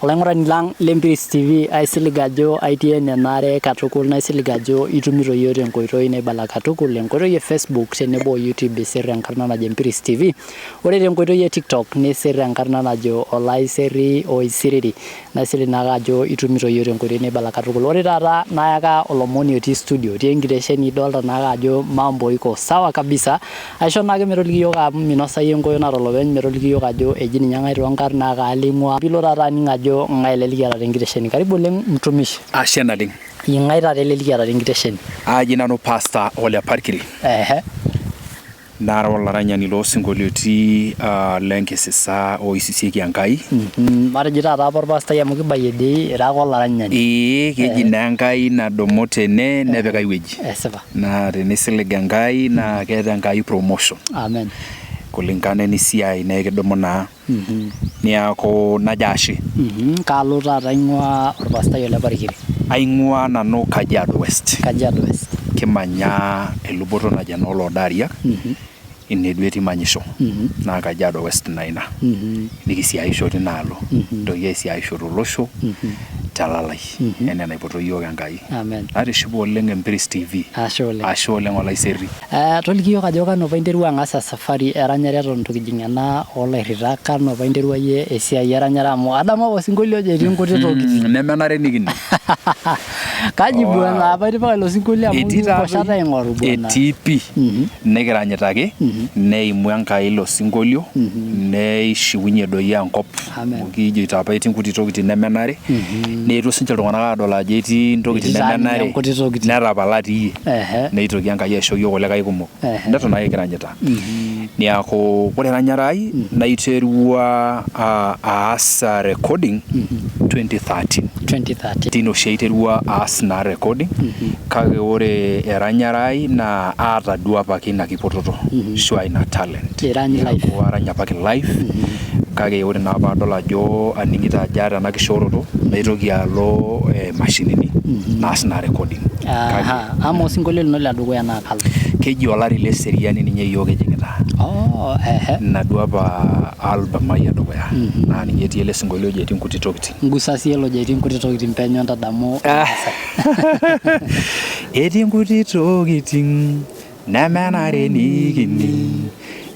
Olaing'urani lang le Mpiris TV, aisilig ajo aitii enenare katukul naisilig ajo itumito iyiook tenkoitoi naibala katukul, enkoitoi e Facebook tenebo o YouTube isir enkarna najo Empiris TV. Ore tenkoitoi e TikTok nisir enkarna najo Olaiseri Oisiriri. Naisilig naake ajo itumito iyiook tenkoitoi naibala katukul. Ore taata nayaka olomoni otii studio, otii enkitesheni idolta naake ajo mambo iko sawa kabisa. Aisho naake metoliki iyiook amu minosayu enkoyo naata olopeny, metoliki iyiook ajo eji ninye ng'ae toonkarn naa kaalo eing'uaa. Piilo taata aning ajo ng'ae ele likiata tenkitesheni. Karibu oleng mtumishi. Ashe naleng. Ing'ae taata ele likiata tenkitesheni? Aaji nanu Pastor Ole Parkiri. Ehe. Nara olaranyani loo sinkolioiti le nkisisa oisisieki Enkai. Matejo taata apa orpastai amu kibayie dii ira ake olaranyani. Ee keji naa Enkai nadumu tene nepik ai wueji. Esipa. Naa tenisilig Enkai naa keeta Enkai promotion. Amen. Kulingana enisiai naa ekidumu naa. Niaku najo ashe. Kaalo taata ing'ua orpastai Ole Parikiri? Aing'ua nanu Kajiado West. Kajiado West. Kimanya eluboto naji enoo Loodaariak, ine duo etii manyisho. Naa Kajiado West naa ina. Nikisiaisho tinaalo. Nintoki aisiaisho tolosho telalai enaa enaipoto iyiook Enkai. Amen. Natishipe oleng Empiris TV. Ashe oleng. Ashe oleng Olaiserri. Toliki iyiook ajo kanu apa interua ang'as esafari eranyare eton eitu kijing ena oolairritak, kanu apa interua iyie esiai eranyare amu adamu apa osinkolio ojo etii nkuti tokitin. Nemenare nikining. Kaji bwana apa itipika ilo sinkolio amu Etii taa kikosha doi. aing'oru bwana. Etii pii. Nikiranyita ake, neimua Enkai ilo sinkolio, neishiunye doi enkop. Amen. Amu kijoito apa etii nkuti tokitin nemenare, neetuo sinche iltung'anak aadol ajo etii ntokitin Etii taa ninye nemenare, nkuti tokitin. netapala tiiyie, Ehe. neitoki Enkai aisho iyiook kulikae kumok. Ehe. Neton ake kiranyita. Niaku ore eranyare ai naiterua aas recording 2013. 2013. Tine oshi aiterua aas naa recording kake ore eranyare ai naa aata duo apake ina kipototo ashu aa ina talent. Irany live. Niaku arany apake live kake ore naa paadol ajo aning'ito ajo aata ena kishooroto naitoki alo imashinini naas naa recording. Kake Aha, amaa osinkolio lino le dukuya naa kalo? Keji olari le seriani ninye iyiook kijing'ita. Oh, ehe. Ina duo apa album ai edukuya naa ninye etii ele sinkolio oji etii nkuti tokitin. Ngusa siyie ilo ojo etii nkuti tokitin penyo ntadamu. Etii nkuti tokitin nemenare nikining,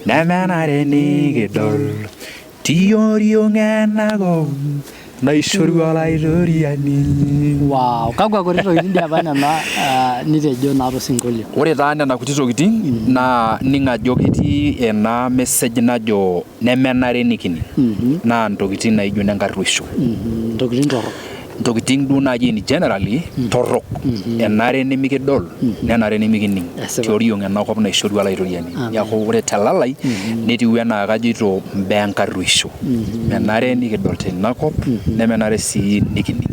nemenare nikidol tioriong enakop naishorua Olaitoriani. Wow, kakwa kuti tokitin dii apa nena nitejo naa tosinkolio? Ore taa nena kuti tokitin naa ining ajo ketii ena message najo nemenare nikining naa ntokitin naijo inenkarrueisho. Ntokitin torrok. Ntokitin duo naaji in generally torrok enare nimikidol nenare nimikining tioriong enakop naishorua Olaitoriani. Neeku ore telalai netiu enaa kajoito imbaa enkarrueisho. Menare nikidol tina kop nemenare sii nikining.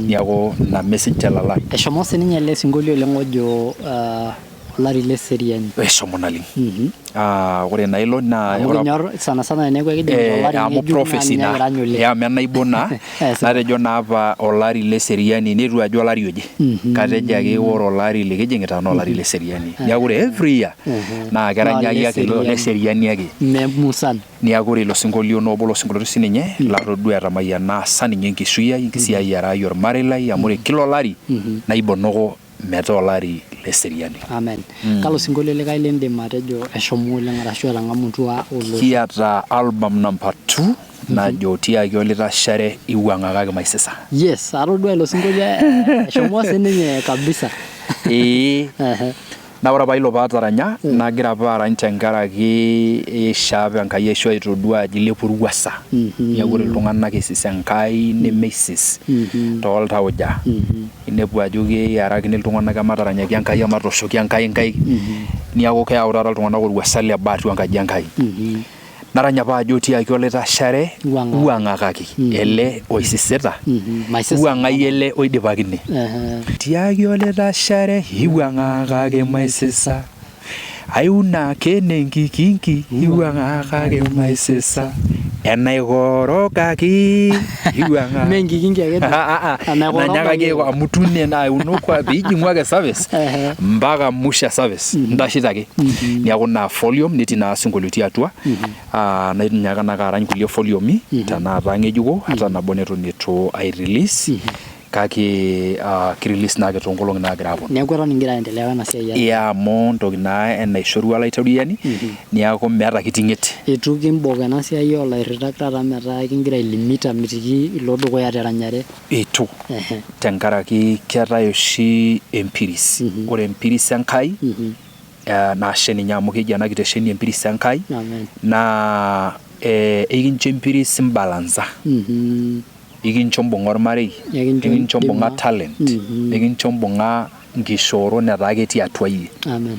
Neeku ina message telalai. Eshomo sininye ele sinkolio oleng ojo olari le seriani. Eshomo naleng. Ah, ore naa ilo naa Amu kinyor sana sana teneeku ekijing'ita olari amu ng'ejuk naa prophecy ninye naa kirany oleng. Eh, amu enaibo naa natejo naa apa olari le seriani neitu ajo olari oje katejo ake ore olari likijing'ita naa olari le seriani neeku ore every year naa keranyaki ake ilo le seriani ake Mme musan. Neeku ore ilo sinkolio naa obo loo sinkolioitin sininye latodua etamayiana asa ninye enkishui ai, enkisiayiare ai olmarei lai amu ore kila olari naibonoko metaa olari le seriani. Amen. Kalo sinkolio likae lindim atejo eshomo oleng arashu etang'amutua olosho? Kiata album number 2 najo Tiaki Olitashare Iwuang'akaki Maisisa. Yes, atodua ilo sinkolio eshomo sininye kabisa. Ee. Naa ore apa ilo paataranya nagira apa arany tenkaraki eishaa apa Enkai aisho aitodua ajo ilepua orwuasa. Neeku ore iltung'anak eisis Enkai nemeisis tooltauja. Inepu ajo kearakini iltung'anak emataranyaki Enkai ematooshoki Enkai inkaik. Neeku keyau taata iltung'anak orwuasa leboo atua enkaji Enkai. Narany apa ajo tiaki olaitashare wuang'akaki ele oisisita wuang'ai ele oidipakine. Tiaki olaitashare wuang'akaki maisisa. Aiun ake nenkikinki iwuang'akaki maisisa enaikorogaki iwuang'a. Mee nkikinki ake duo. Enainyakaki amu tune naa aiuno kwa piijing'u ake service mpaka musho e service intashito ake. Niaku ina volume netii naa sinkolioitin atua. Nainyaaka naake arany kulie volume tenakata ng'ejuko ata nabo neton eitu ai release kake ki release naake toonkolong'i naagira aponu. Neeku eton ingira aendelea wena siai e Yeah, amu ntoki naa enaishorua Olaitoriani niaku meeta kiting'et. Eitu kimbok ena siai oolairritak taata metaa kingira ai limit amitiki ilo dukuya teranyare? Eitu, tenkaraki keetae oshi empiris. Ore empiris Enkai naa ashe ninye amu keji ena kitesheni empiris Enkai naa ekincho empiris imbalansa. Ikincho mbung'a ormarei, nikincho mbung'a talent, nikincho mbung'a nkishoorot netaa ketii atua iyie. Amen.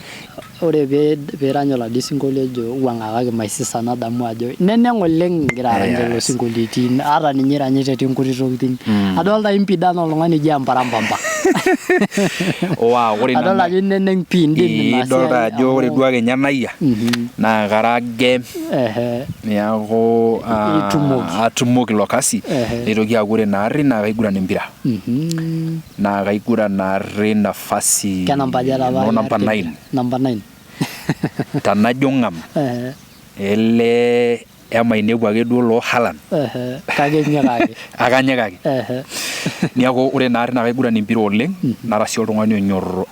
Ore pee irany oladuo sinkolio ojo wuang'akaki maisisa nadamu ajo ineneng oleng ingira arany lelo sinkolioitin ata ninye iranyita etii nkuti tokitin. Adolta impid anaa oltung'ani oji amparampampa. Wow, ore ina Adolta ajo ineneng pii indim ina siai. Idolta ajo ore duo ake ninye enayia naa kara game. Niaku atumoki ilo kasi. Neitoki aaku ore naarri naa kaiguran empira. Naa kaiguran naarri nafasi noo namba nine. Namba nine. Tenajo ng'am ele emainepu ake duo loo Haaland. Kake inyikaki. Akanyikaki. Niaku ore naarri naa kaiguran empira oleng nara sii oltung'ani onyor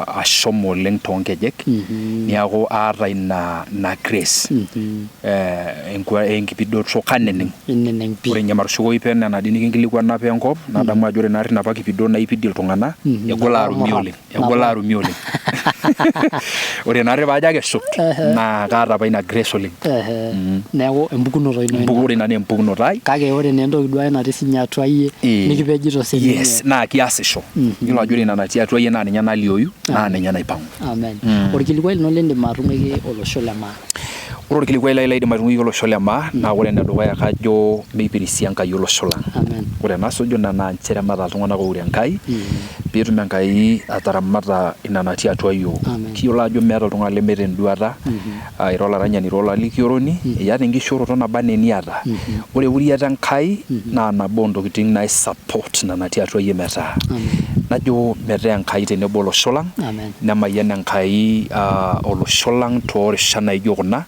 ashomo oleng toonkejek niaku aata ina ina grace enkipidoto kaneneng. Ineneng pii. Ore ninye matushukoyu peno ena dii nikinkilikuana apa enkop nadamu ajo ore naarri inapa kipidot naipidie iltung'anak egol arumie oleng. Egol arumie oleng. Ore naarri paajo akeshut naa kaata apa ina grace oleng. Neeku empukunoto ino ina. Ore ina naa empukunoto ai. Kake ore naa entoki duake natii sinye atua iyie nikipejito sininye. Yes, naa kiasisho. Yiolo ajo ore ina natii atua iyie naa ninye nalioyu naa ninye naipang'u. Amen. Orkilikuai lino lindim atung'uiki olosho le maa. Ore orkilikuai lai laidim atung'uiki olosho le maa naa ore enedukuya kajo meipirisi Enkai olosho lang. Amen. Ore enasuju ina naa nchere mataa iltung'anak oure Enkai peetum Enkai ataramata ina natii atua iyiook. Amen. Kiyiolo ajo meeta oltung'ani lemeeta enduata, ira olaranyani ira olalikioroni, iyata enkishooroto naba enaa eniata. Ore euriata Enkai naa nabo oo ntokitin nai support ina natii atua iyie metaa. Najo metaa Enkai tenebo olosho lang. Amen. Nemayian Enkai olosho lang toorishat naijo kuna,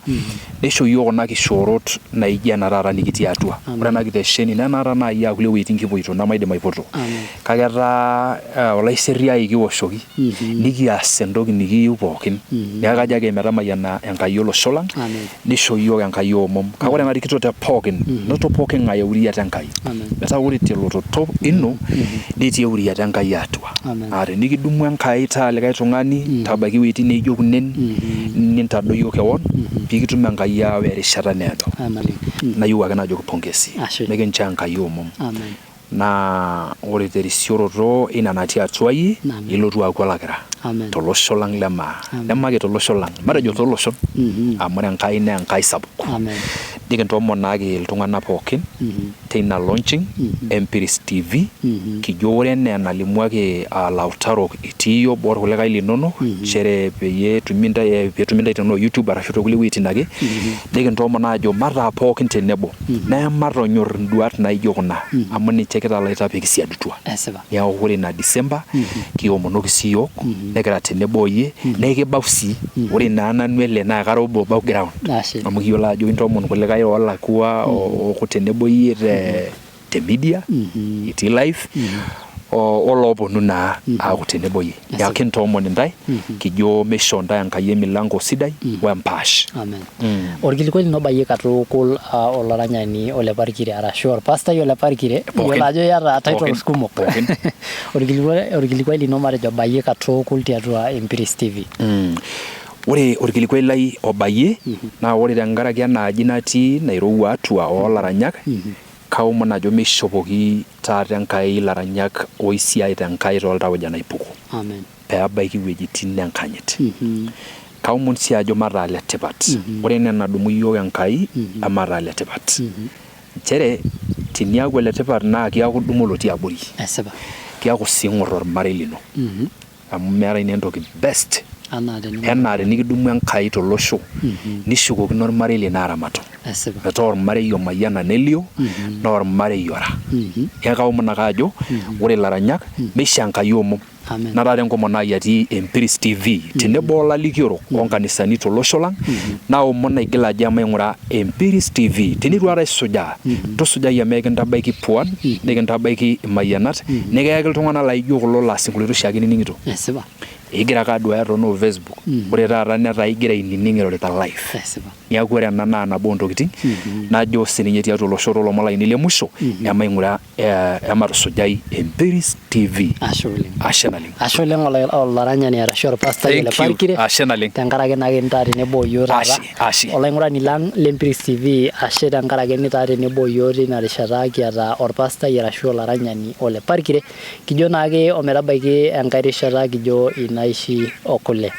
neisho iyiook kuna kishoorot naijo ena taata nikitii atua. Ore ena kitesheni nenaata naaji aa kulie wuejitin kipuoito nemaidim aipoto. Kake etaa olaiserri ai kiwoshoki nikias entoki nikiyieu pookin. Neeku kajo ake metamayiana Enkai olosho lang, Nisho iyiook Enkai omom. Kake ore enarikito te pookin, noto pooki ng'ae euriata Enkai. Metaa ore telototo ino, netii euriata Enkai atua. Aa tenikidumu Enkai taa likae tung'ani, tabaiki iwuejitin neijo kunen, nintadoyio kewon, pikitum Enkai aawa erishata needo. Nayieu ake najoki pongezi. Nikinchoo Enkai omom. Naa ore terisioroto ina natii atua iyie, ilotu aaku olakira tolosho lang le maa, neme ake tolosho lang, matejo tooloshon, amu ore Enkai naa Enkai sapuk. Nikintoomon naake iltung'anak pookin teina launching e Empiris TV, kijo ore enaa enalimu ake ilautarok itii iyie obo olkulikae linonok, nchere peyie etumi intae peetumi intae tenaa YouTube arashu too kulie wuejitin ake, nikintoomon aajo mataa pookin tenebo. Nematonyor induat naijo kuna amu ninche kitalaita pee kisiadutua. Esipa. Neeku ore ina December kiomonoki sii iyiook nikira tenebo oyie naa ekibau sii. Ore naa nanu ele naa kara obo background Ashe. amu kiyiolo ajo intoomon kulikae oolakua ooku tenebo iyie te te media itii live olooponu naa aaku tenebo iyie. Neeku kintoomon intae kijo meishoo intae Enkai emilango sidai wempaash. Amen. Orkilikuai lino obayie katukul olaranyani Ole Parkire arashu orpastai Ole Parkire, iyiolo ajo iyata titles kumok. Orkilikuai lino matejo obayie katukul tiatua Empiris TV. Ore orkilikuai lai obayie naa ore tenkaraki ena aji natii nairowua atua oo laranyak, kaomon ajo meishopoki taata Enkai ilaranyak oisiaita Enkai tooltauja naipuko. Amen. Pee ebaiki iwuejitin enkanyit. Kaomon sii ajo mataa ile tipat. Ore enaa enadumu iyiook Enkai, emataa ile tipat. Nchere teniaku ole tipat naa kiaku idumu olotii abori. Esipa. Kiaku sii ing'or ormarei lino. Amu meetae naa entoki best. Anaa tenikidumu Enaa tenikidumu Enkai tolosho nishukokino olmarei lino aramatu. Esipa. Metaa olmarei omayiana nelio naa olmarei ora. Neeku kaomon ake ajo ore ilaranyak meishoo Enkai omom. Amen. Naa taata enkomono ai atii Empiris TV tenebo olalikiorok oo nkanisani tolosho lang naomon aigil ajo emaing'ura Empiris TV. Teneitu aikata isujaa, tusujai amu ekintabaiki puan, nikintabaiki imayianat, nikiyaki iltung'anak laijo kulo laa sinkolioitin oshiake inining'ito. Esipa. Igira ake aduaya too noo Facebook, ore taata netaa igira ainining irorita live. Esipa. Neeku ore ena naa nabo oo ntokitin najo sininye tiatua olosho toolomon lainei le musho emaing'ura ematusujai Empiris TV. Ashe oleng. Ashe naleng. Ashe oleng olaranyani arashu orpastai Thank ole you. Parkire. Ashe naleng. Tenkaraki naa kinitaa tenebo oyiok taata. Ashe, ashe. Olaing'urani lang le Empiris TV, ashe tenkaraki nitaa tenebo oyiok teina rishata kiata orpastai arashu olaranyani ole Parkire. Kijo naake ometabaiki enkae rishata kijo inaishi o kule.